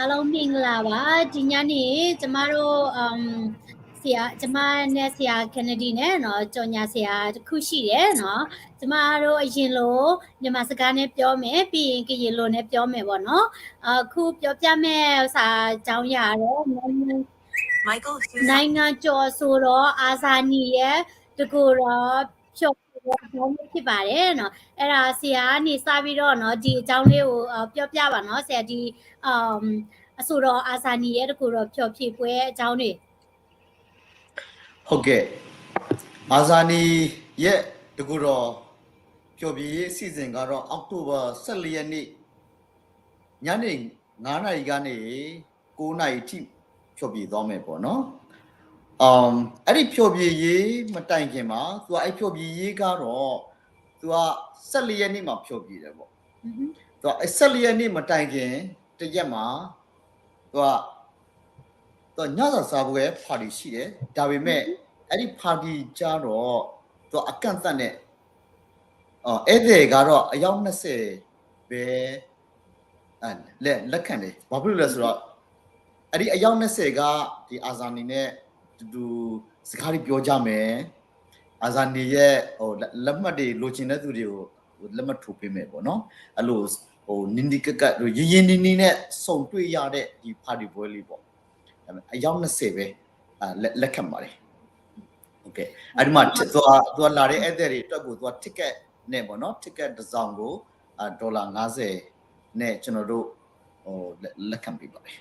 အားလုံးမင်္ဂလာပါ ဒီညနေ ကျမတို့ အမ် ဆရာ ကျမနဲ့ဆရာ Kennedy နဲ့နော် ကြော်ညာဆရာတစ်ခုရှိတယ်နော် ကျမတို့အရင်လိုမြန်မာစကားနဲ့ပြောမယ် ပြီးရင်ကရင်လိုနဲ့ပြောမယ်ပေါ့နော် အခုပြောပြမယ့်စာအကြောင်းအရတော့ နိုင်ငံကျော်အဆိုတော့ အာဇာနည်ရဲ့တကူတော်ဖျော်ဖြေပွဲအကြောင်းဖြစ်ပါတယ်နော် အဲ့ဒါဆရာကနေစပြီးတော့နော် ဒီအကြောင်းလေးကိုပြောပြပါနော် ဆရာ ဒီအဆိုတော်အာဇာနည်ရဲ့တကူတော်ဖျော်ဖြေပွဲအကြောင်းတွေ ဟုတ်ကဲ့ အာဇာနည်ရဲ့တကူတော် ဖျော်ဖြေရေးအစီအစဉ်ကတော့ အောက်တိုဘာ ဆယ့်လေးရက်နေ့ ညနေ ငါးနာရီကနေ ကိုးနာရီထိ ဖျော်ဖြေသွားမယ်ပေါ့နော်။ အမ်အဲ့ဒီဖျော်ဖြေရေးမတိုင်ခင်မှာ သူကအဲ့ဖျော်ဖြေရေးကတော့ သူက ဆယ့်လေးရက်နေ့မှာဖျော်ဖြေတယ်ပေါ့။ သူက ဆယ့်လေးရက်နေ့မတိုင်ခင်တစ်ရက်မှာ သူက သူကညစာစားပွဲ party ရှိတယ်။ ဒါပေမဲ့အဲ့ဒီ party ကျတော့ သူကအကန့်အသတ်နဲ့ ဧည့်သည်ကတော့အယောက်နှစ်ဆယ်ပဲ လက်လက်ခံတယ်။ ဘာဖြစ်လို့လဲဆိုတော့ အဲ့ဒီအယောက်နှစ်ဆယ်က ဒီအာဇာနည်နဲ့တူတူစကားတွေပြောကြမယ်။ အာဇာနည်ရဲ့ဟိုလက်မှတ်တွေလိုချင်တဲ့သူတွေကိုလက်မှတ်ထိုးပေးမယ်ပေါ့နော်။ အဲ့လိုဟိုနီးနီးကပ်ကပ်ရင်းရင်းနှီးနှီးနဲ့ဆုံတွေ့ရတဲ့ဒီ party ပွဲလေးပေါ့။ အယောက်နှစ်ဆယ်ပဲလက်လက်ခံပါတယ်။ ဟုတ်ကဲ့ အဲ့ဒီမှာသူကသူကလာတဲ့ဧည့်သည်တွေအတွက်ကိုသူက ticket နဲ့ပေါ့နော် ticket တစ်စောင်ကိုဒေါ်လာငါးဆယ်နဲ့ကျွန်တော်တို့ဟိုလက်ခံပေးပါတယ်။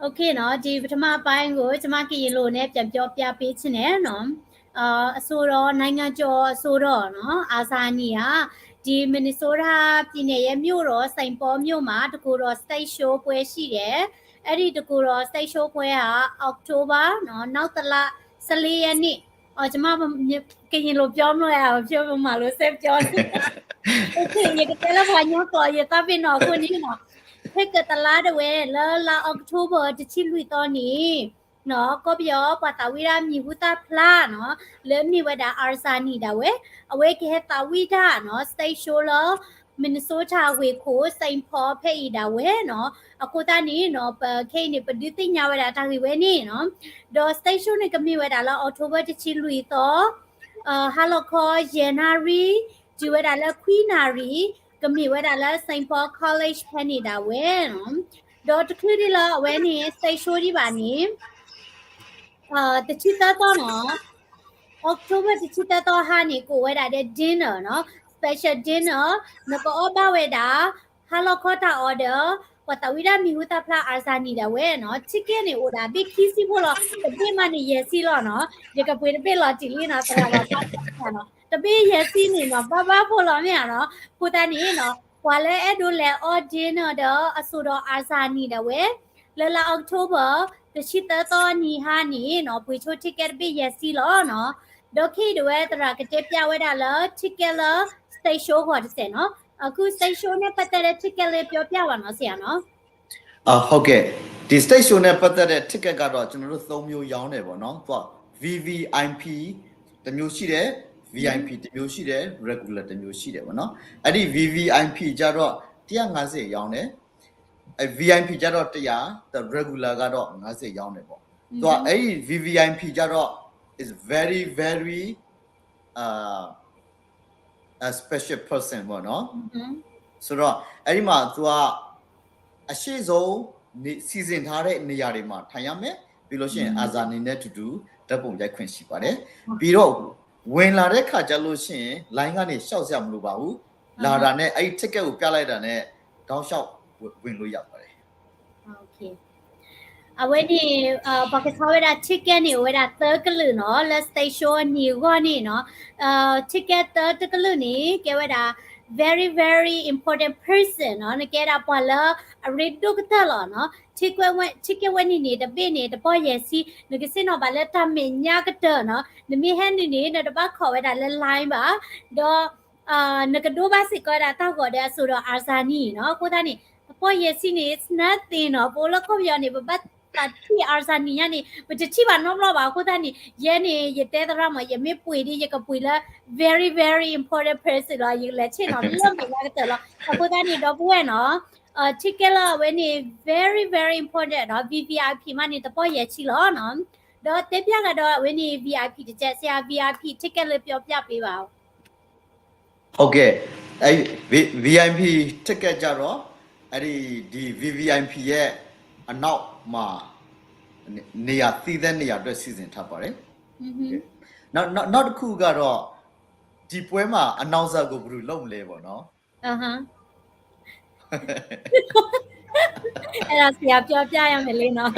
OK နော်ဒီပထမအပိုင်းကိုကျမကရင်လိုနဲ့ပြန်ပြောပြပေးချင်တယ်နော်အဆိုတော့နိုင်ငံကျော်အဆိုတော့နော်အာဇာနည်ကဒီ Minnesota ပြည်နယ်ရဲ့မြို့တော် Saint Paul မြို့မှာတကူတော် stage show ပွဲရှိတယ်အဲ့ဒီတကူတော် stage show ပွဲက October နော်နောက်တစ်လဆယ့်လေးရက်နေ့အော်ကျမကရင်လိုပြောမလို့ရဘူးပြောမလို့ဆက်ပြောနေ OK ယကတဲလၢဖာညိကီးယသးပ့ၤနီၣ်အခိၣ်န့ၣ်နော် ဖဲကတလါတဝဲလၢလါ October တဆံလွံၢ်သီန့ၣ် နော် ကီၢ်ပယီၤပှၤသးဝံၣ်တၢ်မံၤဟူသၣ်ဖျါနော် လၢမ့ၢ်ဝဲဒၣ် အာဇာနည် ဒၣ်ဝဲ အဝဲကဟဲသးဝံၣ်တၢ်နော် stage show လၢ Minnesota ဝ့ၢ်ခိၣ် Saint Paul ဖဲအံၤဒၣ်ဝဲနော် အဃိသတးန့ၣ်နော် ပခဲအံၤန့ၣ် ပဒုးသ့ၣ်ညါဝဲဒၣ်တၢ်ဂ့ၢ်ဝဲန့ၣ်နော် ဒီး stage show န့ၣ်ကမ့ၢ်ဝဲဒၣ်လၢ October တဆံလွံၢ်သီ ဟါလီၤခီ ယဲၢ်နၣ်ရံၣ် တုၤဝဲဒၣ်လၢခွံနၣ်ရံၣ် ကမ့ၢ်ဝဲဒၣ်လၢ Saint Paul College ဖဲန့ၣ်ဒၣ်ဝဲ ဒီးတချုးဒ်လၢအဝဲန့ၣ် stage show ဒံးဘၣ်န့ၣ် တဆံသၢသီနီၤ October တဆံသၢသီဟါန့ၣ် ကအိၣ်ဝဲဒၣ်ဒီး dinner နီၤ special dinner နကအီၣ်ဘၣ်ဝဲဒၣ် ဟါလီၤခီတၢ် order ပှၤသးဝံၣ်ဒၣ်မံၤဟူသၣ်ဖျါ အာဇာနည် ဒၣ်ဝဲနီၤ ticket န့ၣ်အိၣ်ဒၣ်ဘ့ၣ်ခံဆံဖိလီၤ တဘ့ၣ်မးန့ၣ်ယဲၢ်ဆံလီၤနီၤ ယကပှ့ၤတဘ့ၣ်လီၤတံၢ်လံနီၤ သရၣ်ဘၣ်ဖးနီၤ တဘ့ၣ်ယဲၢ်ဆံန့ၣ်နီၤ ဘၣ်ဘၣ်ဖိလီၤမ့ၢ်ဧါနီၤ အဃိသတးန့ၣ်နီၤ ပှၤလၢအဲၣ်ဒိးလဲၤအီၣ် dinner ဒီးအစိၣ်ဒီး အာဇာနည် ဒၣ်ဝဲ လၢလါ October တဆံသၢသီနံၤဟါန့ၣ်နီၤ ပှ့ၤဆိ ticket တဘ့ၣ်ယဲၢ်ဆံလီၤနီၤ ဒီးခဲအံၤဒၣ်ဝဲသရၣ်ကတဲပျၢ်ဝဲဒၣ်လၢ ticket လၢ stage show ဂီၢ်တစဲးနီၤ အခု stage show န့ၣ် ပတ်သက်တဲ့ ticket လေးပြောပြပါနော်ဆရာနော် ဟုတ်ကဲ့ ဒီ stage show နဲ့ပတ်သက်တဲ့ ticket ကတော့ကျွန်တော်တို့သုံးမျိုးရောင်းတယ်ပေါ့နော်သူက VVIP တစ်မျိုးရှိတယ် VIP တစ်မျိုးရှိတယ် regular တစ်မျိုးရှိတယ်ပေါ့နော်အဲ့ဒီ VVIP ကျတော့150ရောင်းတယ်အဲ VIP ကျတော့100ဒီး regular ကတော့50ရောင်းတယ်ပေါ့သူကအဲ့ဒီ VVIP ကျတော့ is very very uh a special person ပေါ့နော်ဆိုတော့အဲ့ဒီမှာသူကအရှိဆုံးနေစီစဉ်ထားတဲ့နေရာတွေမှာထိုင်ရမယ်ပြီးလို့ရှိရင်အာဇာနည်နဲ့တူတူဓာတ်ပုံရိုက်ခွင့်ရှိပါတယ်ပြီးတော့ဝင်လာတဲ့ခါကျလို့ရှိရင် line ကနေလျှောက်စရာမလိုပါဘူးလာတာနဲ့အဲ့ဒီ ticket ကိုပြလိုက်တာနဲ့တောက်လျှောက်ဝင်လို့ရပါတယ် အဝဲန့ၣ် ပှၤကဆှီဝဲဒၣ် ticket န့ၣ် အိၣ်ဝဲဒၣ်သၢကလုာ်နီၤ လၢ stage show အနံၤအဂီၢ်န့ၣ်နီၤ ticket သၢတကလုာ်န့ၣ် ကဲဝဲဒၣ် very very important person နီၤ နကဲဒၣ်ပှၤလၢအရ့ဒိၣ်ကတၢၢ်လီၤနီၤ ticket ဝဲ ticket ဝဲန့ၣ်န့ၣ် တဘ့ၣ်န့ၣ် တပီၢ်ယဲၢ်ဆံ နကစ့ၣ်နီၤဘၣ်လၢတၢ်မဲာ်ညါကတၢၢ်နီၤ နမ့ၢ်ဟဲနုာ်န့ၣ် နတဘၣ်ခိးဝဲဒၣ်လၢ line ဘၣ် ဒီး နကဒိဘၣ်စ့ၢ်ကီးဝဲဒၣ်တၢ်ဂီၤဒီးအစိၣ်ဒီး အာဇာနည် နီၤ အဃိသတးန့ၣ် တပီၢ်ယဲၢ်ဆံန့ၣ် it's nothing နီၤ ပအိၣ်လၢကီၢ်ပယီၤန့ၣ် ပဘၣ်သးထံၣ် အာဇာနည် ညါန့ၣ် ပတထံၣ်ဘၣ်နီတဘျီဘၣ် အဃိသတးန့ၣ် ယဲန့ၣ် ယတဲသရၣ်မး ယမ့ၢ်ပှ့ၤဒ် ယကပှ့ၤလၢ very very important person လီၤ ယကလဲၤဆ့ၣ်နီၤလၢမဲာ်ညါကတၢၢ်လီၤ အဃိသတးန့ၣ် ဒီပုၢ်ဝဲၢ်နီၤ ticket လၢအဝဲန့ၣ် very very important နီၤ V V I P မးန့ၣ် တပီၢ်ယဲၢ်ဆံလီၤနီၤ. ဒီးတဲပျၢ်ကဒီးအဝဲန့ၣ် V I P တကဲး ဆရာ V I P ticket လၢပြောပြပေးပါဦး။ ဟုတ်ကဲ့ အဲ V- VIP ticket ကြတော့ အဲ့ဒီဒီ V V I P ရဲ့အနောက်မှာ နေရာသီးသန့်နေရာအတွက်စီစဉ်ထားပါတယ်။ နောက်နောက်နောက်တစ်ခုကတော့ဒီပွဲမှာ announcer ကိုဘယ်သူလုပ်မလဲပေါ့နော်။ အဲ့ဒါဆရာပြောပြရမယ်လေနော်။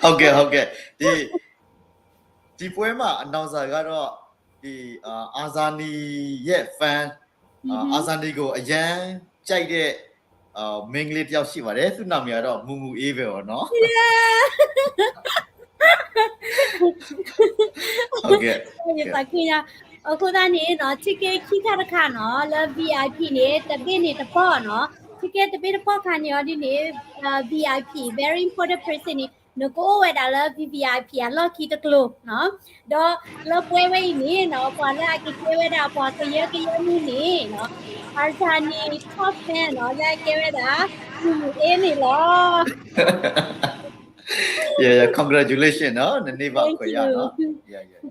ဟုတ်ကဲ့ဟုတ်ကဲ့ဒီဒီပွဲမှာ announcer ကတော့ဒီအာအာဇာနည်ရဲ့ fan အာအာဇာနည်ကိုအရမ်းကြိုက်တဲ့အာမိန်းကလေးတစ်ယောက်ရှိပါတယ်သူ့နာမည်ကတော့မူမူအေးပဲပေါ့နော်။ ဟုတ်ကဲ့ ယသးခုရအဃိသတးန့ၣ်နီၤ ticket ခံခါတခါနီၤ လၢ V I P န့ၣ် တဘ့ၣ်န့ၣ်တပီၢ်နီၤ ticket တဘ့ၣ်တပီၢ်ခါန့ၣ်အီၤဒ်န့ၣ် V I P very important person န့ၣ် နကအိၣ်ဝဲဒၣ်လၢ V V I P အလီၢ်ခံတကျိၤနီၤ ဒီးလၢပွဲဝဲအံၤန့ၣ်နီၤ ပှၤလၢအကကဲဝဲဒၣ်ပှၤကယၢကယၢမုၢ်န့ၣ်နီၤ Arzani top fan နီၤ လၢအကဲဝဲဒၣ် မူမူအေးန့ၣ်လီၤ. Yeah, yeah, congratulations နော် နန့ၢ်ဘၣ်ခွဲးရနော် yeah, yeah, yeah.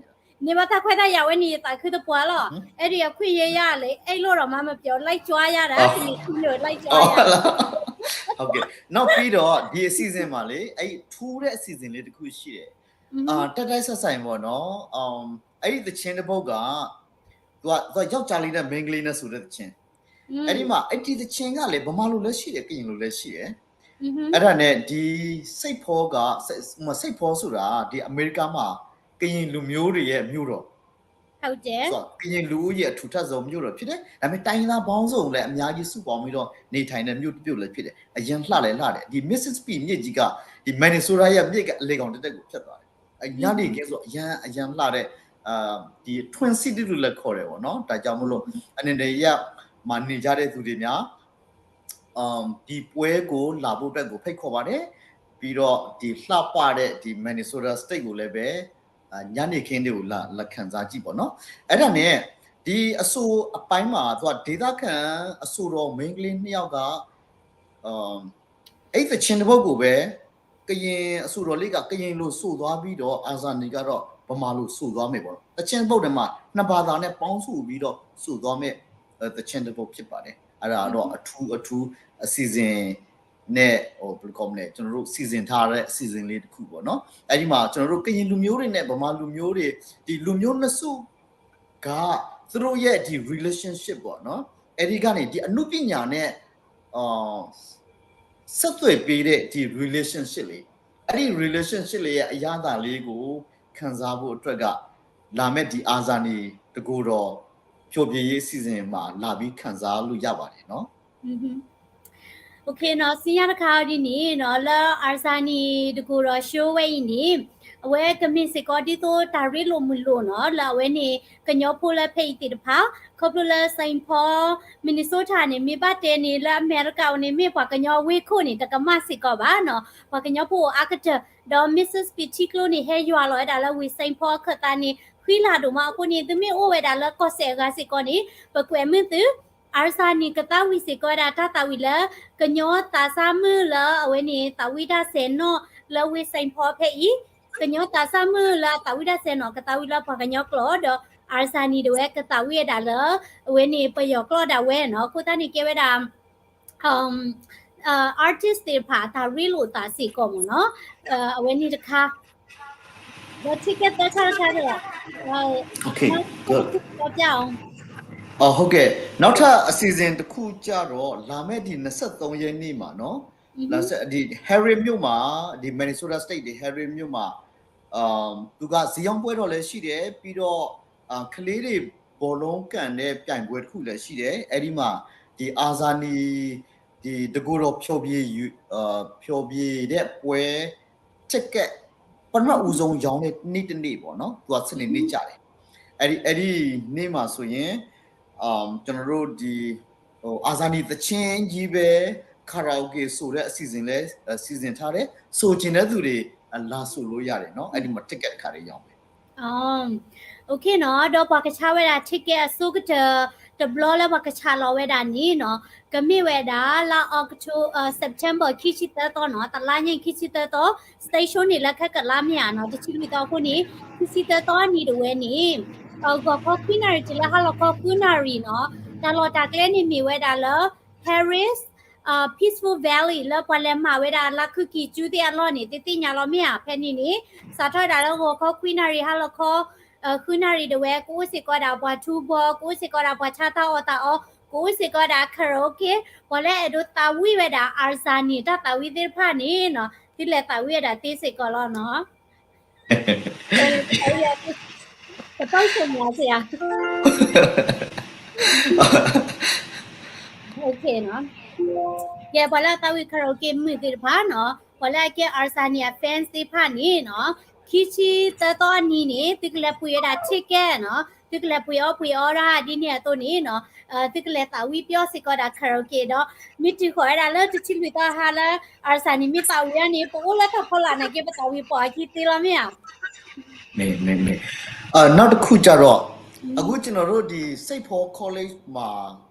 န့ၢ်ဘၣ်တၢ်ခွဲးတၢ်ယာ်ဝဲန့ၣ် ယသးခုတပှၢ်လီၤ. အဲ့ဒီအခွင့်အရေးရတယ် အဲ့လိုတော့မှမပြော လိုက်ကြွားရတာ တနံၤခုလို လိုက်ကြွားရတာ ဟုတ်ကဲ့ နောက်ပြီးတော့ဒီအစီအစဉ်မှာလေအဲ့ထူးတဲ့အစီအစဉ်လေးတစ်ခုရှိတယ်အာတိုက်တိုက်ဆက်ဆိုင်ပေါ့နော်အဲ့ဒီသချင်းတစ်ပုဒ်ကသူကသူကယောက်ျားလေးနဲ့မိန်းကလေးနဲ့ဆိုတဲ့သချင်းအဲ့ဒီမှာအဲ့ဒီသချင်းကလေဗမာလိုလည်းရှိတယ်ကရင်လိုလည်းရှိတယ်အဲ့ဒါနဲ့ဒီစိတ်ဖော်ကစိတ်စိတ်ဖော်ဆိုတာဒီအမေရိကမှာကရင်လူမျိုးတွေရဲ့မြို့တော်ဟုတ်တယ်ဆိုတော့ကရင်လူဦးရေအထူထပ်ဆုံးမြို့တော်ဖြစ်တယ်ဒါပေမဲ့တိုင်းရင်းသားပေါင်းစုံလည်းအများကြီးစုပေါင်းပြီးတော့နေထိုင်တဲ့မြို့တစ်မြို့လည်းဖြစ်တယ်အရမ်းလှလည်းလှတယ်ဒီ Mississippi မြစ်ကြီးကဒီ Minnesota ရဲ့မြစ်ကအလယ်ကောင်တည့်တည့်ကိုဖြတ်သွားတယ်ညနေခင်းဆိုအရမ်းအရမ်းလှတဲ့အာဒီ Twin City လို့လည်းခေါ်တယ်ပေါ့နော်ဒါကြောင့်မလို့အနေနဲ့ရမှာနေကြတဲ့သူတွေများဒီပွဲကိုလာဖို့အတွက်ကိုဖိတ်ခေါ်ပါတယ်ပြီးတော့ဒီလှပတဲ့ဒီ Minnesota State ကိုလည်းပဲညနေခင်းတွေကိုလာလာခံစားကြည့်ပေါ့နော်အဲ့ဒါနဲ့ဒီအဆိုအပိုင်းမှာသူကဒေသခံအဆိုတော်မိန်းကလေးနှစ်ယောက်ကအဲ့သချင်းတစ်ပုဒ်ကိုပဲကရင်အဆိုတော်လေးကကရင်လိုဆိုသွားပြီးတော့အာဇာနည်ကတော့ဗမာလိုဆိုသွားမယ်ပေါ့နော်တချင်းတစ်ပုဒ်ထဲမှာနှစ်ဘာသာနဲ့ပေါင်းစုပြီးတော့ဆိုသွားမယ်တချင်းတစ်ပုဒ်ဖြစ်ပါတယ်အဲ့ဒါတော့အထူးအထူးအစီအစဉ်နဲ့ဟိုဘယ်လိုခေါ်မလဲကျွန်တော်တို့စီစဉ်ထားတဲ့အစီအစဉ်လေးတစ်ခုပေါ့နော်အဲ့ဒီမှာကျွန်တော်တို့ကရင်လူမျိုးတွေနဲ့ဗမာလူမျိုးတွေဒီလူမျိုးနှစ်စုကသူတို့ရဲ့ဒီ relationship ပေါ့နော်အဲ့ဒီကနေဒီအနုပညာနဲ့အာဆက်သွယ်ပေးတဲ့ဒီ relationship လေးအဲ့ဒီ relationship လေးရဲ့အရသာလေးကိုခံစားဖို့အတွက်ကလာမဲ့ဒီအာဇာနည်တကူတော်ဖြိုပြေရေးအစီအစဉ်မှာလာပြီးခံစားလို့ရပါတယ်နော်။ OK နော်စညတခါဒီနေ့နော်လၢ Arzani တကူတော် show ဝဲအံၤန့ၣ်အဝဲကမ့ၢ်စ့ၢ်ကီးဒ်သိးတၢ်ရ့လိာ်မုာ်လိာ်နော်လၢအဝဲန့ၣ်ကညီဖိလၢဖဲအံၤသ့ၣ်တဖၣ်ခီဖျိလၢ Saint Paul Minnesota န့ၣ်မ့ၢ်ဘၣ်တဲန့ၣ်လၢအမဲရကၤအိၣ်န့ၣ် မ့ၢ်ပှၤကညီဝ့ၢ်ခိၣ်န့ၣ် တကမၣ်စ့ၢ်ကီးဘၣ်နီၤ ပှၤကညီဖိအိၣ်အါကတၢၢ် ဒီး Mississippi ထံကျိန့ၣ် ဟဲယွၤလီၤဝဲဒၣ်လၢဝ့ၢ် Saint Paul အခၢၣ်သးန့ၣ် ဃံလၤဒိၣ်မးအဃိန့ၣ် သုမ့ၢ်အိၣ်ဝဲဒၣ်လၢကီၢ်စဲၣ်အဂၤစ့ၢ်ကီးန့ၣ် ပကွဲးမုာ်သု Arzani ကသးဝံၣ်စ့ၢ်ကီးဝဲဒၣ်တၢ်သးဝံၣ်လၢ ကညီသးစၢ်မုၣ်လၢအဝဲန့ၣ် သးဝံၣ်တၢ်ဆဲးနီၣ်လၢဝ့ၢ် Saint Paul ဖဲအံၤ ကညီသးစၢ်မုၣ်လၢအသးဝံၣ်တၢ်ဆဲးနီၣ် ကသးဝံၣ်လၢပှၤကညီကျိာ် ဒီး Arzani ဒၣ်ဝဲကသးဝံၣ်ဝဲဒၣ်လၢ အဝဲန့ၣ် ပယီၤကျိာ်ဒၣ်ဝဲနီၤ အဃိသတးန့ၣ်ကဲဝဲဒၣ် artist သ့ၣ်တဖၣ်အတၢ်ရ့လိာ်သးစ့ၢ်ကီးမ့ၢ်နီၤ အဝဲန့ၣ်တခါ ဒီး ticket သၢခါတခါဒီး ပြောပြအောင် ဟုတ်ကဲ့နောက်ထပ်အစီအစဉ်တစ်ခုကြတော့လာမယ့်ဒီနှစ်ဆယ့်သုံးရက်နေ့မှာနော်လာဆက်ဒီ Harris မြို့မှာဒီ Minnesota State ဒီ Harris မြို့မှာအာသူကဈေးရောင်းပွဲတော်လည်းရှိတယ်ပြီးတော့အာကလေးတွေဘောလုံးကန်တဲ့ပြိုင်ပွဲတစ်ခုလည်းရှိတယ်အဲ့ဒီမှာဒီအာဇာနည်ဒီတကူတော်ဖြောပြရေးအာဖြောပြရေးတဲ့ပွဲ ticket ပထမဦးဆုံးရောင်းတဲ့နေ့တစ်နေ့ပေါ့နော်သူကစနေနေ့ကြတယ်အဲ့ဒီအဲ့ဒီနေ့မှာဆိုရင်အာကျွန်တော်တို့ဒီဟိုအာဇာနည်သချင်းကြီးပဲ karaoke ဆိုတဲ့အစီအစဉ်လဲစီစဉ်ထားတယ်ဆိုချင်တဲ့သူတွေလာဆိုလို့ရတယ်နော်အဲ့ဒီမှာ ticket တစ်ခါတည်းရောင်းမယ် OK နော်ဒီးပှၤကဆါဝဲဒၣ် ticket အစိကတၢၢ် တဘျီလၢပှၤကဆးလီၤဝဲဒၣ်န့ၣ်နီၤ, ကမ့ၢ်ဝဲဒၣ်လါ October, September ခံဆံသၢသီနီၤ, တလါညါအံၤခံဆံသၢသီ, stage show န့ၣ်လၢခဲကလါမ့ၢ်ဧါနီၤ, တဆံလွံၢ်သီအဃိန့ၣ်, ခံဆံသၢသီအနံၤတဝဲန့ၣ်, ဂီၤခီခွံနၣ်ရံၣ်တုၤလၢဟါလီၤခီဃုနၣ်ရံၣ်နီၤ, တၢ်လီၢ်တၢ်ကျဲန့ၣ်မ့ၢ်ဝဲဒၣ်လၢ Paris, Peaceful Valley လၢပှၤလဲၤမၤဝဲဒၣ်လါခုကံၢ်ကၠူသ့ၣ်အလီၢ်န့ၣ် သုသ့ၣ်ညါလီၤမ့ၢ်ဧါ, ဖဲန့ၣ်န့ၣ် စးထီၣ်ဝဲဒၣ်လၢဂီၤခီခွံနၣ်ရံၣ်ဟါလီၤခီ ဃုနၣ်ရံၣ်တဝဲ ကအိၣ်စ့ၢ်ကီးဒၣ်ပှၤထူဘီ, ကအိၣ်စ့ၢ်ကီးဒၣ်ပှၤဆါတၢ်အီၣ်တၢ်အီ, ကအိၣ်စ့ၢ်ကီးဒၣ် karaoke, ပှၤလၢအဲၣ်ဒိးသးဝံၣ်ဝဲဒၣ် Azani တၢ်သးဝံၣ်သ့ၣ်တဖၣ်န့ၣ်နီၤ, သုလဲၤသးဝံၣ်ဝဲဒၣ်သ့စ့ၢ်ကီးလီၤနီၤ. ကပၢၢ်ဆိမၤစ့ၢ်ဧါ. ကဲ ပှၤလၢအသးဝံၣ် karaoke မုာ်သ့ၣ်တဖၣ်နီၤ, ပှၤလၢအကဲ Azani အ fans သ့ၣ်တဖၣ်န့ၣ်နီၤ, ခံဆံသၢသီအနံၤန့ၣ် သုကလဲၤပှ့ၤဝဲဒၣ် ticket နီၤ, သုကလဲၤပှ့ၤအီၣ်ပှ့ၤအီတၢ်ဒ်န့ၣ်အသိးန့ၣ်နီၤ, သုကလဲၤသးဝံၣ်ပျီစ့ၢ်ကီးဒၣ် karaoke ဒီး မ့ၢ်တုၤဃီၤဝဲဒၣ်လၢတဆံလွံၢ်သီဟါလၢ Azani မ့ၢ်သးဝံၣ်အီၤန့ၣ် ပအိၣ်လၢတၢ်ဖီလာ်နာ်က့ ပသးဝံၣ်ပိာ်အခံသ့လီၤမ့ၢ်ဧါ. မ့ၢ် မ့ၢ် မ့ၢ် နောက်တစ်ခုကျတော့ အခုကျွန်တော်တို့ဒီ Saint Paul College မှာ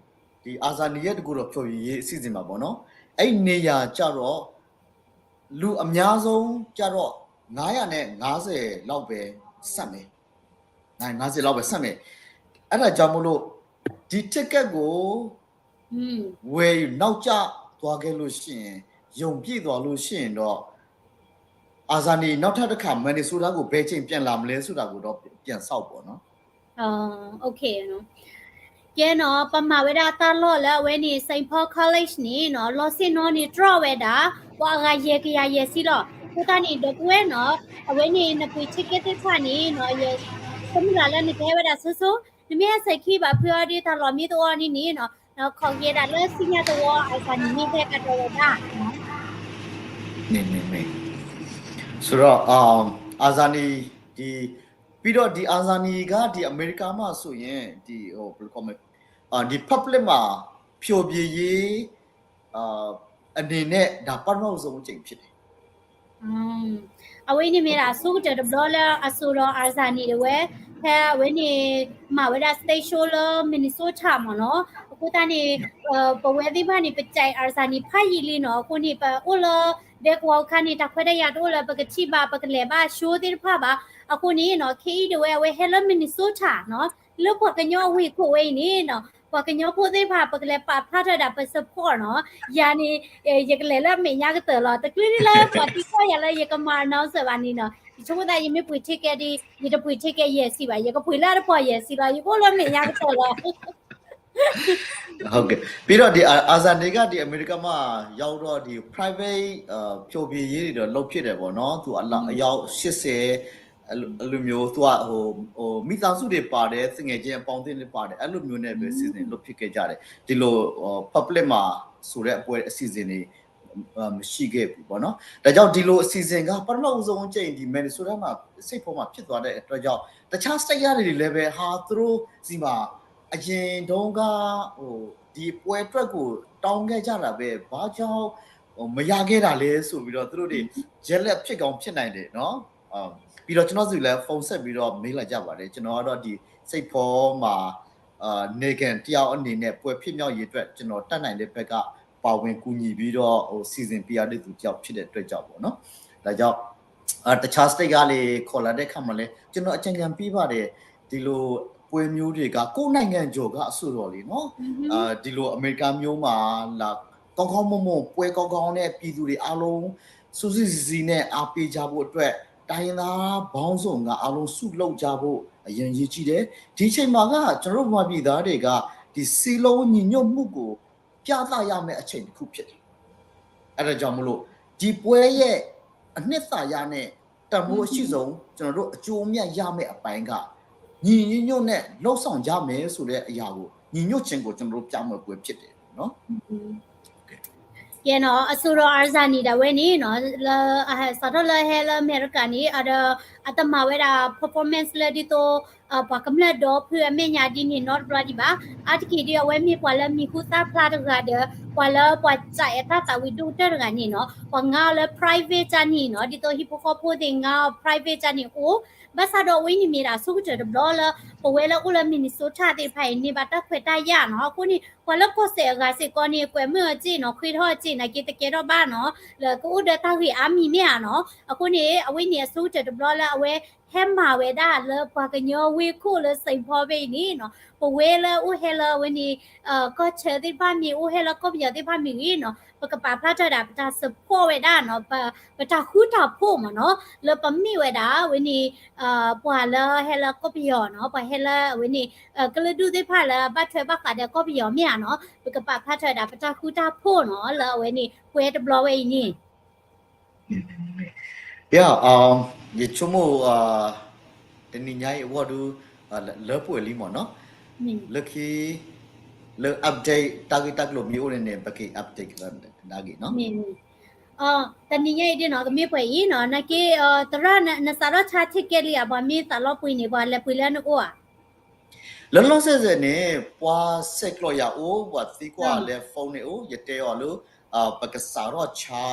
ဒီ Azani ရဲ့တကူတော်ဖျော်ဖြေရေးအစီအစဉ်မှာပေါ့နော်, အဲ့နေရာကျတော့ လူအများဆုံးကျတော့ ငါးရာနဲ့ငါးဆယ်လောက်ပဲဆန့်တယ်, ငါးရာနဲ့ငါးဆယ်လောက်ပဲဆန့်တယ်, အဲ့ဒါကြောင့်မို့လို့ ဒီ ticket ကို ဝယ်ယူနောက်ကျသွားခဲ့လို့ရှိရင်, ရုံပြည့်သွားလို့ရှိရင်တော့ Azani နောက်ထပ်တစ်ခါ Minnesota ကို ဘယ်ချိန်ပြန်လာမလဲဆိုတာကိုတော့ ပြန်စောင့်ပေါ့နော်. ကဲနီၤ, ပမၤဝဲဒၣ်တၢ်လီၢ်လၢအဝဲန့ၣ် Saint Paul College န့ၣ်နီၤ, လီၤဆ့ၣ်နီၤန့ၣ် တြီၢ်ဝဲဒၣ် ပှၤအဂၤယဲၢ်ကယၤယဲၢ်ဆံလီၤ. အဃိသတးန့ၣ် ဒီပုၢ်ဝဲၢ်နီၤ, အဝဲန့ၣ်နပှ့ၤ ticket သ့ၣ်တဖၣ်န့ၣ်နီၤ, ယဆိကမိၣ်လၢနကဟဲဝဲဒၣ်ဆိဆိ, နမ့ၢ်ဟဲဆဲးခံဘၣ်ဖုအီၤဒီးတၢ်လီၢ်မ့ၢ်တအိၣ်န့ၣ်န့ၣ်နီၤ, ခိးက့ၤဒၣ်လၢဆူညါသဝီ Azani မ့ၢ်ဟဲကဒီးဝဲဒၣ် ဆိုတော့ အာ Azani ဒီ ပြီးတော့ဒီ Azani ကဒီအမေရိကမှာဆိုရင်ဒီဟိုဘယ်လိုခေါ်မလဲ အာ ဒီ public မှာဖျော်ဖြေရေးအာအနေနဲ့ဒါပထမဆုံးအကြိမ်ဖြစ်တယ်. အဝဲန့ၣ်မ့ၢ်ဒၣ်အဆိကတၢၢ်တဘျီလၢအစိၤဒီး Azani တဝဲ, ဖဲအဝဲန့ၣ် မၤဝဲဒၣ် stage show လၢ Minnesota မ့ၢ်နီၤ, အဃိသတးန့ၣ် ပဝဲသ့ၣ်တဖၣ်န့ၣ် ပကဲ Azani ဖးယံာ်လံနီၤ, အဃိန့ၣ် ပအိၣ်လၢ ဒဲကဝီၤအခါန့ၣ် တၢ်ခွဲးတၢ်ယာ်တအိၣ်လၢပကထံၣ်ဘၣ် ပကလဲၤဘၣ် show သ့ၣ်တဖၣ်ဘၣ်. အဃိန့ၣ်နီၤ ခဲအံၤတဝဲအဝဲဟဲလၢ Minnesota နီၤ, လၢပှၤကညီအဝ့ၢ်ခိၣ်ဝဲအံၤန့ၣ်နီၤ, ပှၤကညီဖိသ့ၣ်တဖၣ် ပကလဲၤပာ်ဖျါထီၣ်ဒၣ်ပ support နီၤ, ယၤန့ၣ် ယကလဲၤလၢအမဲာ်ညါကတၢၢ်လီၤ. တချုးဒ်လၢပှၤသံကွၢ်ယၤလၢယကမၤ announcer ဘၣ်န့ၣ်နီၤ, ယဆိကမိၣ်သးယမ့ၢ်ပှ့ၤ ticket ဒီး ယတပှ့ၤ ticket ယဲၢ်ဆံဘၣ်, ယကပှ့ၤလၢအတပီၢ်ယဲၢ်ဆံလီၤ, ယကအိၣ်လၢအမဲာ်ညါကတၢၢ်လီၤ. ဟုတ်ကဲ့, ပြီးတော့ဒီ အာ Azani ကဒီအမေရိကမှာရောက်တော့ဒီ private အာ ဖျော်ဖြေရေးတွေတော့လုပ်ဖြစ်တယ်ပေါ့နော်, သူအလောက်အယောက်ရှစ်ဆယ် အဲ့လိုမျိုး သူကဟိုဟိုမိသားစုတွေပါတယ်, သူငယ်ချင်းအပေါင်းအသင်းတွေပါတယ်, အဲ့လိုမျိုးနဲ့ပဲ season လုပ်ဖြစ်ခဲ့ကြတယ်. ဒီလိုဟို public မှာဆိုတဲ့အပွဲအစီအစဉ်တွေ မရှိခဲ့ဘူးပေါ့နော်. ဒါကြောင့်ဒီလိုအစီအစဉ်ကပထမဦးဆုံးအကြိမ်ဒီ Minnesota မှာ Saint Paul မှာဖြစ်သွားတဲ့အတွက်ကြောင့် တခြား state ကနေလည်းပဲဟာသူတို့ဆီမှာအရင်တုန်းကဟိုဒီပွဲအတွက်ကိုတောင်းခဲ့ကြတာပဲ, ဘာကြောင့်ဟိုမရခဲ့တာလဲဆိုပြီးတော့သူတို့တွေ jealous ဖြစ်ကောင်းဖြစ်နိုင်တယ်နော်. အာပြီးတော့ကျွန်တော်စီလည်းဖုန်းဆက်ပြီးတော့မေးလာကြပါတယ်. ကျွန်တော်ကတော့ဒီ Saint Paul မှာအာ နိုင်ငံတစ်ယောက်အနေနဲ့ပွဲဖြစ်မြောက်ရေးအတွက်ကျွန်တော်တတ်နိုင်တဲ့ဘက်ကပါဝင်ကူညီပြီးတော့ဟိုစီစဉ်ပေးရတဲ့သူတစ်ယောက်ဖြစ်တဲ့အတွက်ကြောင့်ပေါ့နော်. ဒါကြောင့်အာတခြား state ကလည်းခေါ်လာတဲ့အခါမှာလည်းကျွန်တော်အကြံဉာဏ်ပေးပါတယ်. ဒီလိုပွဲမျိုးတွေကကိုယ့်နိုင်ငံကျော်ကအဆိုတော်လေနော်, အာဒီလိုအမေရိကမျိုးမှာလာကောင်းကောင်းမွန်မွန်ပွဲကောင်းကောင်းနဲ့ပြည်သူတွေအားလုံးစုစုစည်းစည်းနဲ့အားပေးကြဖို့အတွက်တိုင်းရင်းသားပေါင်းစုံကအားလုံးစုလုပ်ကြဖို့အရမ်းရေးကြီးတယ်. ဒီအချိန်မှာကကျွန်တော်တို့ဗမာပြည်သားတွေကဒီစည်းလုံးညီညွတ်မှုကိုပြသရမယ့်အချိန်တစ်ခုဖြစ်တယ်. အဲ့ဒါကြောင့်မလို့ဒီပွဲရဲ့အနှစ်သာရနဲ့တန်ဖိုးအရှိဆုံးကျွန်တော်တို့အကျိုးအမြတ်ရမယ့်အပိုင်းကညီညီညွတ်ညွတ်နဲ့လှုပ်ဆောင်ကြမယ်ဆိုတဲ့အရာကိုညီညွတ်ခြင်းကိုကျွန်တော်တို့ပြမယ်ပွဲဖြစ်တယ်နော်. ကဲနီၤ, အစိၤဒီး Azani ဒၣ်ဝဲန့ၣ်နီၤ, လၢအဟဲစးထီၣ်လၢဟဲလၢအမဲရကၤန့ၣ် အဒီး အတမၤဝဲဒၣ် performance လၢဒ်သိး ပှၤကမျၢၢ်ဒီဖုအမဲာ်ညါဒ်န့ၣ်နီတဘျီဒံးဘၣ်. အါတက့ၢ်ဒ်အဝဲမ့ၢ်ပှၤလၢမံၤဟူသၣ်ဖျါတဂၤဒီး ပှၤလၢပှၤစးအဲးတၢ်သးဝံၣ်ဒိၣ်ကတၢၢ်တဂၤန့ၣ်နီၤ, ပှၤငါအီၤလၢ private ကၢ်န့ၣ်နီၤ, ဒ်သိးဟံၣ်ဖိဃီဖိသ့ၣ်ငါအီၤ private ကၢ်န့ၣ်အိၣ်, ဘၣ်ဆၣ်ဒီးအဝဲအံၤန့ၣ်မ့ၢ်ဒၣ်အဆိကတၢၢ်တဘျီလၢ ပဝဲလၢအိၣ်လၢ Minnesota သ့ၣ်တဖၣ်အံၤ န့ၢ်ဘၣ်တၢ်ခွဲးတၢ်ယာ်နီၤ. အဃိန့ၣ် ပှၤလၢကီၢ်စဲၣ်အဂၤစ့ၢ်ကီးန့ၣ် ကွဲးမုာ်အီၤစ့ၢ်နီၤ, ဃ့ထီၣ်အီၤစ့ၢ် နာ်က့တကဲထီၣ်ဘၣ်နီၤ, လၢကအိၣ်ဒီးတၢ်ဂ့ၢ်အါမံၤမ့ၢ်ဧါနီၤ. အဃိန့ၣ် အဝဲန့ၣ်အဆိကတၢၢ်တဘျီလၢအဝဲ ဟဲမၤဝဲဒၣ်လၢပှၤကညီဝ့ၢ်ခိၣ်လၢ Saint Paul ဖဲအံၤန့ၣ်နီၤ, ပဝဲလၢအိၣ်ဟဲလၢအဝဲန့ၣ် ကီၢ်ဆၢသ့ၣ်တဖၣ်မ့ၢ်ဂ့ၤ, အိၣ်ဟဲလၢကီၢ်ပယီၤသ့ၣ်တဖၣ်မ့ၢ်ဂ့ၤနီၤ, ပကပာ်ဖျါထီၣ်ဝဲဒၣ် ပတၢ် support ဝဲဒၣ်နီၤ, ပ ပတၢ်ဃူတၢ်ဖိးမ့ၢ်နီၤ, လၢပမ့ၢ်ဝဲဒၣ်အဝဲန့ၣ် ပှၤလၢဟဲလၢကီၢ်ပယီၤနီၤ, ပှၤဟဲလၢအဝဲန့ၣ် ကလုာ်ဒူၣ်သ့ၣ်တဖၣ်လၢအဘၣ်ထွဲဘၣ်ဃးဒီးကီၢ်ပယီၤမ့ၢ်ဧါနီၤ, ပကပာ်ဖျါထီၣ်ဝဲဒၣ် ပတၢ်ဃူတၢ်ဖိးနီၤ, လၢအဝဲန့ၣ် ပှဲၤတဘျီဝဲအံၤန့ၣ် ယဆိကမိၣ် တနံၤညါအံၤအဂီၢ်ဒု လၢပှဲၤလံမ့ၢ်နီၤ, လၢခံ လၢ update တၢ်ဂ့ၢ်တၢ်ကျိၤမ့ၢ်အိၣ်န့ၣ်န့ၣ် ပက့ၤ update ကဒါက့ၤနီၤ. တနံၤညါအံၤဒ်နီၤ ကမ့ၢ်ပှဲၤအံၤနီၤ, နာ်က့ သရၣ်နစးထီၣ်ဆါ ticket လံဧါ, ပှၤမ့ၢ်သးလီပှ့ၤန့ၣ် ပှၤလဲၤပှ့ၤလၢနအိၣ်ဧါ. လၢလီၢ်ဆဲၣ်ဆဲၣ်န့ၣ် ပှၤဆဲးကျိးယၤအိၣ်, ပှၤသံကွၢ်လၢ phone န့ၣ်အိၣ်, ယတဲအီၤလၢ ပကစးထီၣ်ဆါ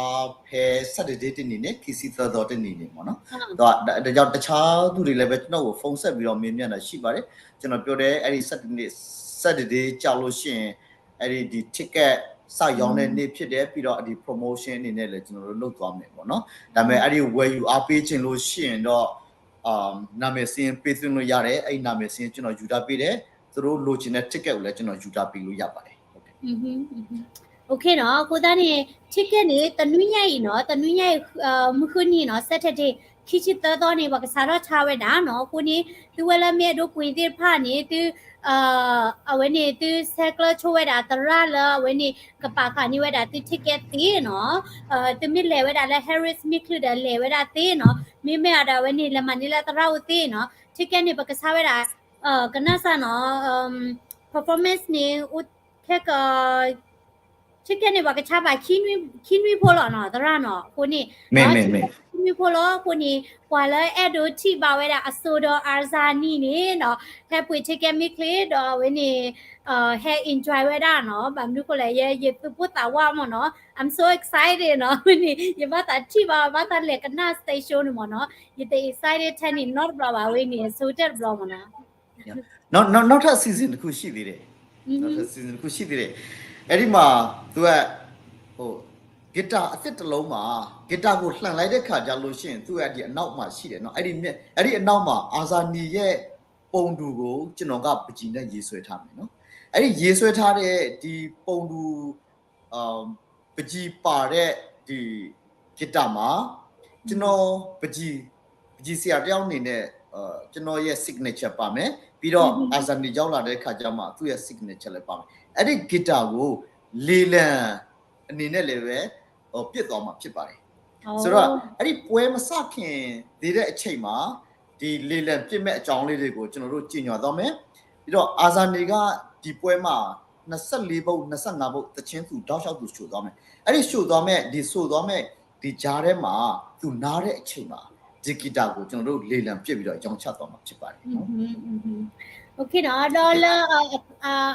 ဖဲ Saturday တနံၤန့ၣ်, ခံဆံသၢသီတနံၤန့ၣ်မ့ၢ်နီၤ. ဒီးတခြားသူတွေလည်းပဲ ကျွန်တော့်ကို ဖုန်းဆက်ပြီးတော့ မေးမြန်းတာရှိပါတယ်. ကျွန်တော်ပြောတယ်, အဲ့ဒီ Saturday စလို့ရှိရင် အဲ့ဒီ ဒီ ticket စရောင်းတဲ့နေ့ဖြစ်တယ်, ပြီးတော့ ဒီ promotion အနေနဲ့လည်း ကျွန်တော်တို့လုပ်သွားမယ်ပေါ့နော်. ဒါပေမဲ့ အဲ့ဒီ ဝယ်ယူအားပေးချင်လို့ရှိရင်တော့ နာမည်စာရင်းပေးသွင်းလို့ရတယ်, အဲ့ဒီနာမည်စာရင်းကျွန်တော်ယူထားပေးတယ်, သူတို့လိုချင်တဲ့ ticket ကိုလည်း ကျွန်တော်ယူထားပေးလို့ရပါတယ်. ဟုတ်ကဲ့. อืม อืม โอเคเนาะ, အဃိသတးန့ၣ် ticket န့ၣ် တနွံညါအံၤเนาะ, တနွံညါအံၤ မုၢ်ဃုနံၤเนาะ, Saturday ခံဆံသၢသီန့ၣ် ပှၤကစးထီၣ်ဆါဝဲဒၣ်เนาะ. အဃိန့ၣ် သုဝဲလၢမ့ၢ်အဲၣ်ဒိးပှ့ၤသ့ၣ်တဖၣ်န့ၣ် သု အဝဲန့ၣ် သုဆဲးကျၢဆိဝဲဒၣ်သရၣ်လၢ အဝဲန့ၣ် ကပာ်ဃာ်န့ၢ်ဝဲဒၣ်သု ticket သ့เนาะ. သုမ့ၢ်လဲၤဝဲဒၣ်လၢ Harrah's မ့ၢ်ချုးဒီးလဲၤဝဲဒၣ်သ့เนาะ, မ့မ့ၢ်အဒီးအဝဲန့ၣ် လဲၤမၤန့ၢ်လၢသရၣ်အိၣ်သ့เนาะ. ticket န့ၣ် ပကဆါဝဲဒၣ် ကနၣ်စၢ်เนาะ, performance န့ၣ် အိၣ်ထဲက ticket န့ၣ် ပှၤကဆါဘၣ် ခံနွံဖိလီၤเนาะ သရၣ်เนาะ. အဃိန့ၣ် ခံနွံဖိလီၤ. အဃိန့ၣ် ပှၤလၢအဲၣ်ဒိးထံၣ်ဘၣ်ဝဲဒၣ်အစိဒီး Arzani န့ၣ်เนาะ, ဟဲပှ့ၤ ticket မ့ၢ်ချုးဒီးအဝဲန့ၣ် ဟဲ enjoy ဝဲဒၣ်เนาะ. ဘၣ်မနုၤဃိလဲၣ်, ယ ယသူၣ်ပိၣ်သးဝးမ့ၢ်เนาะ, I'm so excited เนาะ. အဝဲန့ၣ် ယဘၣ်သးထံၣ်ဘၣ် ဘၣ်သးလဲၤကနၣ် stage show န့ၣ်မ့ၢ်เนาะ, ယတ excited ထဲန့ၣ်နီတဘျီဘၣ်. အဝဲန့ၣ် အဆိကတၢၢ်တဘျီမ့ၢ်เนาะ. နောက်ထပ် အစီအစဉ်တစ်ခုရှိသေးတယ်. နောက်ထပ် အစီအစဉ်တစ်ခုရှိသေးတယ်. အဲ့ဒီမှာ သူက ဟို guitar အသစ်တစ်လုံးမှာ guitar ကိုလှန်လိုက်တဲ့ခါကျလို့ရှိရင် သူကဒီအနောက်မှာရှိတယ်နော်. အဲ့ဒီမျက် အဲ့ဒီအနောက်မှာ အာဇာနည်ရဲ့ပုံတူကိုကျွန်တော်ကပန်းချီနဲ့ရေးဆွဲထားမယ်နော်. အဲ့ဒီရေးဆွဲထားတဲ့ဒီပုံတူ ပန်းချီပါတဲ့ဒီ guitar မှာ ကျွန်တော်ပန်းချီ ပန်းချီဆရာတစ်ယောက်အနေနဲ့ ကျွန်တော်ရဲ့ signature ပါမယ်, ပြီးတော့ အာဇာနည်ရောက်လာတဲ့အခါကျမှ သူ့ရဲ့ signature လည်းပါမယ်. အဲ့ဒီ guitar ကို လေလံအနေနဲ့လည်းပဲ ပစ်သွားမှာဖြစ်ပါတယ်. ဆိုတော့ အဲ့ဒီပွဲမစခင်သေးတဲ့အချိန်မှာ ဒီလေလံပစ်မဲ့အကြောင်းလေးတွေကို ကျွန်တော်တို့ကြေညာသွားမယ်. ပြီးတော့ အာဇာနည်က ဒီပွဲမှာ နှစ်ဆယ့်လေးပုတ် နှစ်ဆယ့်ငါးပုတ် သီချင်းသူတောက်လျှောက်သူဆိုသွားမယ်. အဲ့ဒီဆိုသွားမဲ့ ဒီဆိုသွားမဲ့ ဒီကြားထဲမှာ သူနားတဲ့အချိန်မှာ ဒီ guitar ကို ကျွန်တော်တို့လေလံပစ်ပြီးတော့ ရောင်းချသွားမှာဖြစ်ပါတယ်နော်. โอเคเนาะ, ဒီးလၢ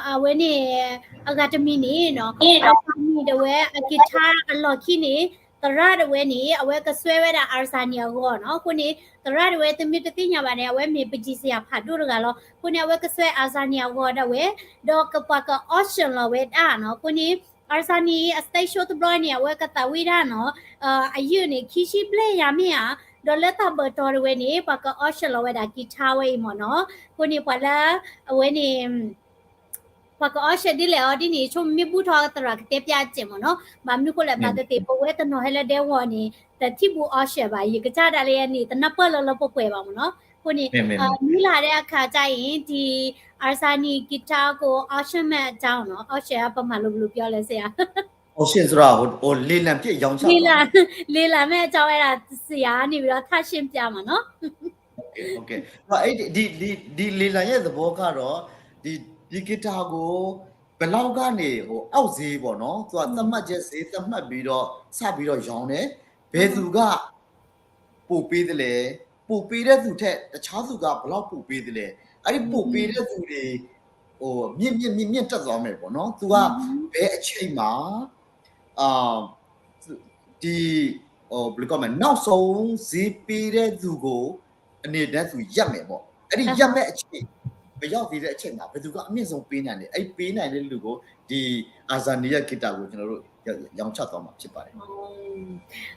အဝဲန့ၣ် အဂၤတမံၤန့ၣ်เนาะ, အဂၤတမံၤဒၣ်ဝဲ အ guitar အလီၢ်ခံန့ၣ် သရၣ်ဒၣ်ဝဲန့ၣ် အဝဲကစွဲဝဲဒၣ် အာဇာနည် အဂီၤเนาะ. အဃိန့ၣ် သရၣ်ဒၣ်ဝဲ သုမ့ၢ်တသ့ၣ်ညါဘၣ်န့ၣ် အဝဲမ့ၢ်ပန်းချီဆရာဖးဒိၣ်တဂၤလီၤ. အဃိန့ၣ် အဝဲကစွဲ အာဇာနည် အဂီၤဒၣ်ဝဲ, ဒီးကပှၤက auction လီၤဝဲဒၣ်เนาะ. အဃိန့ၣ် အာဇာနည် အ stage show တဘျီန့ၣ် အဝဲကသးဝံၣ်ဒၣ်เนาะ, အယုၢ်န့ၣ် ခံဆံဘျဲၣ်ယၤမ့ၢ်ဧါ, ဒီးလၢတၢ်ဘၢၣ်တီၤဒၣ်ဝဲန့ၣ် ပှၤက auction လီၤဝဲဒၣ် guitar ဝဲအံၤမ့ၢ်เนาะ. အဃိန့ၣ် ပှၤလၢ အဝဲန့ၣ် ပှၤက auction ဒ်လဲၣ်အီၤဒ်န့ၣ် ဆိမ့ၢ်ဘူၣ်ထီၣ်သရၣ်ကတဲပျၢ်စဲးမ့ၢ်เนาะ. ဘၣ်မနုၤဃိလဲၣ် ဘၣ်သ့ၣ်သ့ၣ် ပဝဲတနီၤဟဲလၢဒဲဝီၤန့ၣ် တထံၣ်ဘူး auction ဘၣ်. ယကစၢ်ဒၣ်လဲာ်န့ၣ် တနၢ်ပၢၢ်လၢလၢပှဲၤပှဲၤဘၣ်မ့ၢ်เนาะ. အဃိန့ၣ် မုၢ်လၢ်ဒဲအခါကစၢ်အံၤ ဒီး အာဇာနည် guitar ကို auction မဲ့အကြောင်းเนาะ, auction ပမၤလိဘျုးပြောလဲစရာ auction ဆိုတာ ဟို လေလံပစ်ရောင်းချ လေလံ လေလံမဲ့အကြောင်းအဲ့ဒါ ဆရာကနေပြီးတော့ ထပ်ရှင်းပြမှာနော်. ဟုတ်ကဲ့ ဟုတ်ကဲ့ အဲ့ဒီ ဒီ ဒီ ဒီလေလံရဲ့သဘောကတော့ ဒီ ဒီ guitar ကို ဘယ်လောက်ကနေ ဟို အောက်ဈေးပေါ့နော် သူကသတ်မှတ်ချက်ဈေးသတ်မှတ်ပြီးတော့ စပြီးတော့ရောင်းတယ် ဘယ်သူက ပိုပေးသလဲ ပိုပေးတဲ့သူထက်တခြားသူကဘယ်လောက်ပိုပေးသလဲ အဲ့ဒီပိုပေးတဲ့သူတွေ ဟို မြင့်မြင့်မြင့်မြင့်တက်သွားမယ်ပေါ့နော် သူက ဘယ်အချိန်မှာ အာ ဒီ ဟို ဘယ်လိုခေါ်မလဲ နောက်ဆုံးဈေးပေးတဲ့သူကို အနေနဲ့သူရပ်မယ်ပေါ့ အဲ့ဒီရပ်မဲ့အချိန် မ့ၢ်ဘၣ်သံဒီးအဆ့ၣ်မး ဘယ်သူကအမြင့်ဆုံးပေးနိုင်လဲ အဲ့ပေးနိုင်တဲ့လူကို ဒီ အာဇာနည်ရဲ့ဂီတကို ကျွန်တော်တို့ ရောင်းချသွားမှာဖြစ်ပါတယ်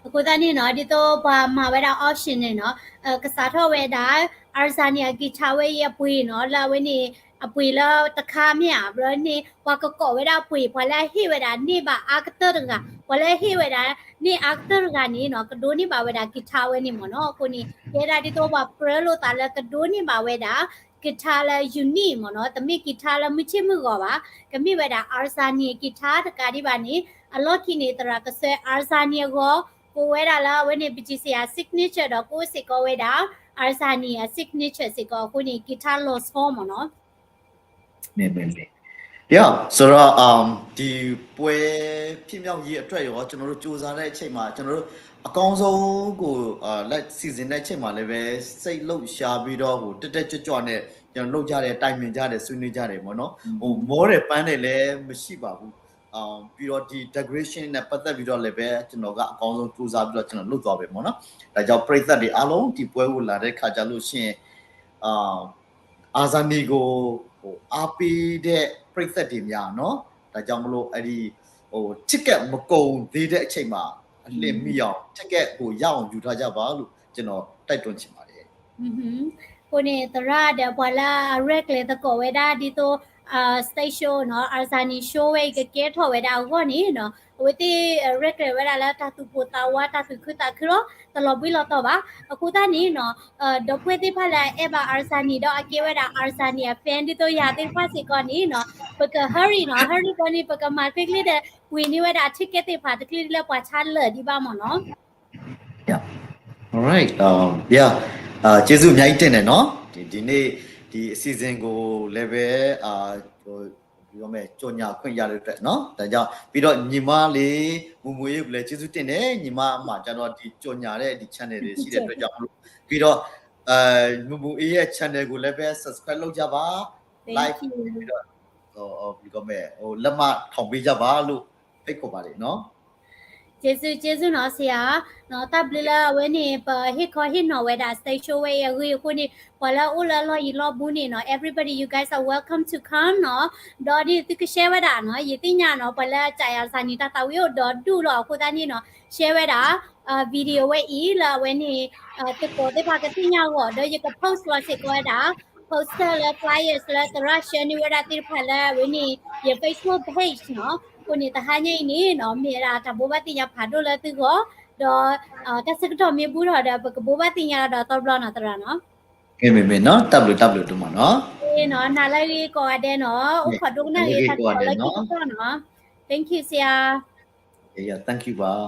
အဃိသတးန့ၣ်နီၤ ဒ်သိးပှၤမၤဝဲဒၣ် auction န့ၣ်နီၤ ကစးထီၣ်ဝဲဒၣ် အာဇာနည်အဂီတဝဲအံၤအပှ့ၤနီၤ လၢအဝဲန့ၣ် အပှ့ၤလၢတခါမ့ၢ်ဧါ ဘျီန့ၣ် ပှၤကကိးဝဲဒၣ်အပှ့ၤ ပှၤလၢအဟ့ၣ်ဝဲဒၣ်န့ၢ်ဘၣ်အါကတၢၢ်တဂၤ ပှၤလၢအဟ့ၣ်ဝဲဒၣ်န့ၢ်အါကတၢၢ်တဂၤန့ၣ်နီၤ ကဒိးန့ၢ်ဘၣ်ဝဲဒၣ်ဂီတဝဲန့ၣ်မ့ၢ်နီၤ အဃိန့ၣ် ယဲဒၣ်ဒ်သိးပှၤပြၢလိာ်သးလၢကဒိးန့ၢ်ဘၣ်ဝဲဒၣ် ဂီတလၢ unique မ့ၢ်နီၤ တမ့ၢ်ဂီတလၢမုၢ်ဆ့ၣ်မုၢ်ဂီၤဘၣ် ကမ့ၢ်ဝဲဒၣ် အာဇာနည် ဂီတတကးဒံးဘၣ်န့ၣ် အလီၢ်ခံန့ၣ် သရၣ်ကစၢ် အာဇာနည် အဂီၢ် ကိးဝဲဒၣ်လၢအဝဲန့ၣ် ပကစံးယၤ signature ဒီးကိးစ့ၢ်ကီးဝဲဒၣ် အာဇာနည် အ signature စ့ၢ်ကီးအဃိန့ၣ် ဂီတလီၤဆီမ့ၢ်နီၤ ဒီး ဆိုတော့ ဒီပွဲဖြစ်မြောက်ရေးအတွက်ရော ကျွန်တော်တို့စူးစမ်းတဲ့အချိန်မှာ ကျွန်တော်တို့အကောင်းဆုံးကို လက်စီစဉ်တဲ့အချိန်မှာလည်းပဲ စိတ်လှုပ်ရှားပြီးတော့ ဟို တက်တက်ကြွကြွနဲ့ ကျွန်တော်လုပ်ကြတယ် တိုင်ပင်ကြတယ် ဆွေးနွေးကြတယ်ပေါ့နော်။ ဟို မောတယ်ပန်းတယ်လည်းမရှိပါဘူး။ အာ ပြီးတော့ဒီ decoration နဲ့ပတ်သက်ပြီးတော့လည်းပဲ ကျွန်တော်ကအကောင်းဆုံးစူးစမ်းပြီးတော့ ကျွန်တော်လုပ်သွားမယ်ပေါ့နော်။ ဒါကြောင့်ပရိသတ်တွေအားလုံးဒီပွဲကိုလာတဲ့ခါကျလို့ရှိရင် အာ အာဇာနည်ကို ဟို အားပေးတဲ့ပရိသတ်တွေများနော်။ ဒါကြောင့်မလို့ အဲ့ဒီ ဟို ticket မကုန်သေးတဲ့အချိန်မှာ အလျင်မီအောင် ticket ကိုရအောင်ယူထားကြပါလို့ ကျွန်တော်တိုက်တွန်းချင်ပါတယ်။ အဃိန့ၣ် သရၣ်ဒီးပှၤလၢအရဲၣ်ကျဲၤသကိးဝဲဒၣ်ဒ်သိး stage show နီၤ အာဇာနည် show ဝဲအံၤကကဲထီၣ်ဝဲဒၣ်အဂီၢ်န့ၣ်နီၤ အဝဲသ့ၣ်ရဲၣ်ကျဲၤဝဲဒၣ်လၢတၢ်သူၣ်ပိၢ်သးဝး တၢ်သူၣ်ခုသးခုလီၤ တလီၤဘှံးလီၤတီၤဘၣ်. အဃိသတးန့ၣ်နီၤ ဒီပုၢ်ဝဲၢ်သ့ၣ်တဖၣ်လၢအအဲၣ်ဘၣ် အာဇာနည် ဒီးအကဲဝဲဒၣ် အာဇာနည် အ fan ဒ်သိးယၤသ့ၣ်တဖၣ်စ့ၢ်ကီးန့ၣ်နီၤ ပက hurry နီၤ hurry ကီးန့ၣ် ပကမၤတချ့ချ့ဒီး ဝံၤန့ၢ်ဝဲဒၣ် ticket သ့ၣ်တဖၣ်တချ့လၢပှၤဆါလၢာ်ဒံးဘၣ်မ့ၢ်နီၤ All right. Um, yeah. အာ ကျေးဇူးအများကြီးတင်တယ်နော်။ ဒီ ဒီနေ့ ဒီ အစီအစဉ်ကိုလည်းပဲ အာ ဟို ပြောမယ် ကြော်ညာခွင့်ရတဲ့အတွက်နော်။ ဒါကြောင့် ပြီးတော့ ညီမလေး မူမူအေးကိုလည်း ကျေးဇူးတင်တယ်။ ညီမမှာကျတော့ ဒီ ကြော်ညာတဲ့ ဒီ channel တွေရှိတဲ့အတွက်ကြောင့်မလို့ ပြီးတော့ အဲ မူမူအေးရဲ့ channel ကိုလည်းပဲ subscribe လုပ်ကြပါ။ like ပြီးတော့ ဟို ဘယ်လိုခေါ်မလဲ ဟို လက်မထောင်ပေးကြပါလို့ ဖိတ်ခေါ်ပါတယ်နော်။ ကျေးဇူး ကျေးဇူးနီၤ ဆရာ နီၤ တၢ်ဘျုးလၢအဝဲန့ၣ် ပဟ့ၣ်ခီဟ့ၣ်နီၤဝဲဒၣ် stage show ဝဲအံၤအဂ့ၢ်အဃိန့ၣ် ပှၤလၢအအိၣ်လၢအလီၢ်ယံၤလီၢ်ဘူးန့ၣ်နီၤ everybody you guys are welcome to come နီၤ ဒီးဒ်သုက share ဝဲဒၣ်နီၤ ယသ့ၣ်ညါနီၤ ပှၤလၢအကးယၤစၢ်န့ၣ် တၢ်သးဝံၣ်အိၣ်ဒီးဒူၣ်လီၤ အဃိသတးန့ၣ်နီၤ share ဝဲဒၣ် video ဝဲအံၤလၢအဝဲန့ၣ် သုကိးသ့ၣ်တဖၣ်ကသ့ၣ်ညါအဂီၢ် ဒီးယက post လီၤစ့ၢ်ကီးဝဲဒၣ် poster လၢ flyers လၢသရၣ် share န့ၢ်ဝဲဒၣ်သ့ၣ်တဖၣ်လၢအဝဲန့ၣ် ယ Facebook page နီၤ အဃိန့ၣ် တဟါညါအံၤန့ၣ်နီၤ မ့ၢ်ဝဲဒၣ်တၢ်ဘိးဘၣ်သ့ၣ်ညါဖးဒိၣ်လၢသုဂီၢ် ဒီး တၢ်ဆၢကတီၢ်မ့ၢ်ဘူးထီၣ်ဒီး ပကဘိးဘၣ်သ့ၣ်ညါလီၤဒီးသီဘျီနီၤ သရၣ်နီၤ မ့မ့မ့ၢ်နီၤ တၢ်ဘျုးတၢ်ဘျုးဒိၣ်မးနီၤ နီၤ နၤလၢအဂ့ၤကိးဂၤဒဲးနီၤ အိၣ်ခိးဒိကနၣ်ဂ့ၤတၢ်ကစီၣ်လၢခံကတၢၢ်နီၤ thank you ဆရာ thank you ဘၣ်